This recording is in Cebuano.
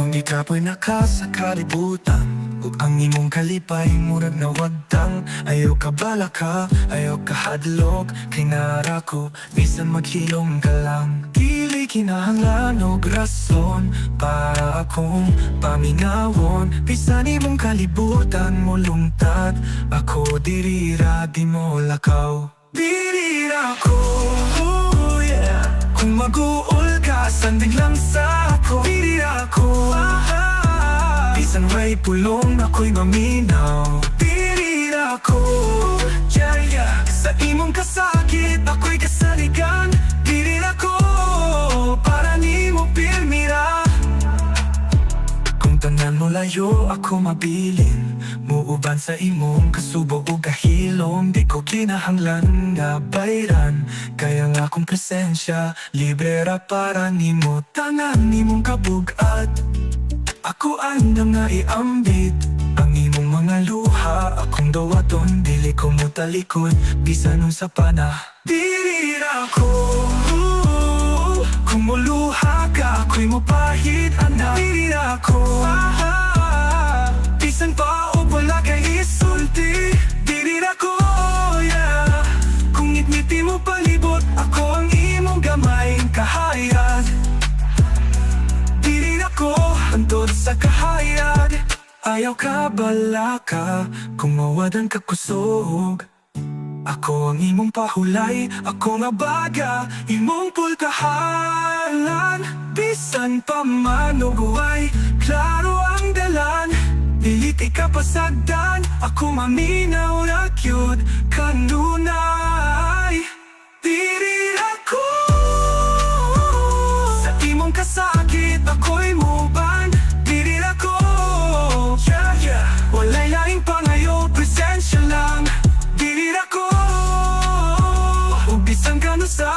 Kung gikapoy na ka sa kalibutan ug ang imong kalipay murag nawagtang, ayaw ka balaka, ayaw ka hadlok, kay naa ra ko bisan maghilom ka lang. Dili kinahanglan og rason para akong paminawon. Bisan imong kalibutan molungtad, ako diri ra, di mo lakaw. Diri ra ko, ooh, yeah. Kung mag-uol ka, sandig lang sa ako. Diri ra ko, ah. Bisan way pulong, ako'y maminaw. Diri ra ko, yeah. Sa imong kasakit, ako'y kasaligan. Diri ra ko, para nimo pirmi ra. Kung tanan mo layo, ako mabilin. Muuban sa imong kasubo ug kahilom. Di ko kinahanglan nga bayran, kaya nga akong presensya libre ra para nimo. Tanan nimong kabugat, ako andam nga iambit. Ang imong mga luha, akong dawaton. Dili ko motalikod, bisan unsa pa na. Diri ra ko. Kung muluha ka, ako'y mopahid ana. Diri ra ko, bisan pa og wala kay isulti. Diri ra ko, yeah. Kung ngitngiti mo palibot, ako ang imong gamay kahayag. Diri ra ko, hantod sa kahayag. Ayaw ka balaka, kung mawadan ka kusog. Ako ang imong pahulay, ako nga baga, imong pultahanan. Bisan pa man og way klaro ang dalan, dili ka pasagdan, ako maminaw ra gyud kanunay. Diri ra ko. Sa imong kasakit, ako'y muban. Diri ra ko, yeah. Walay laing pangayo, presensya lang. Diri ra ko. Ug bisan kanus-a